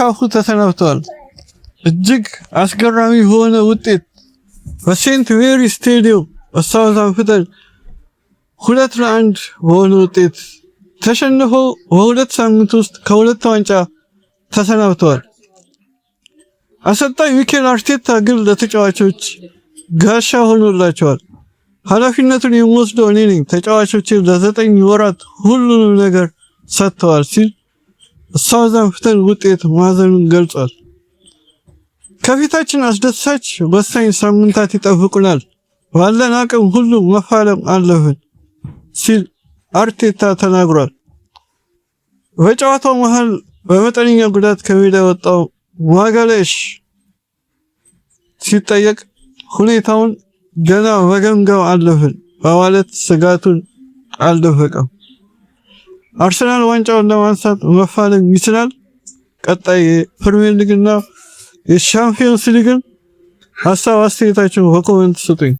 በካፉ ተሰናብተዋል። እጅግ አስገራሚ በሆነ ውጤት በሴንት ሜሪ ስቴዲየም በሳውዝሃምፕተን 2-1 በሆነ ውጤት ተሸንፈው በ2 ሳምንት ውስጥ ከሁለት ዋንጫ ተሰናብተዋል። አሰልጣኝ ሚኬል አርቴታ ግን ለተጫዋቾች ጋሻ ሆኖላቸዋል። "ኃላፊነቱን የምወስደው እኔ ነኝ፣ ተጫዋቾቼ ለ9 ወራት ሁሉንም ነገር ሰጥተዋል" ሲል ሳውዝሃምፕተን ውጤት ማዘኑን ገልጿል። "ከፊታችን አስደሳች ወሳኝ ሳምንታት ይጠብቁናል፣ ባለን አቅም ሁሉ መፋለም አለብን" ሲል አርቴታ ተናግሯል። በጨዋታው መሃል በመጠነኛ ጉዳት ከሜዳ የወጣው ማጋሌሽ ሲጠየቅ "ሁኔታውን ገና መገምገም አለብን" በማለት ስጋቱን አልደበቀም። አርሰናል ዋንጫውን ለማንሳት መፋለም ይችላል። ቀጣይ የፕሪሚየር ሊግና የሻምፒዮንስ ሊግን ሀሳብ አስተያየታችሁን በ comment ስጡኝ።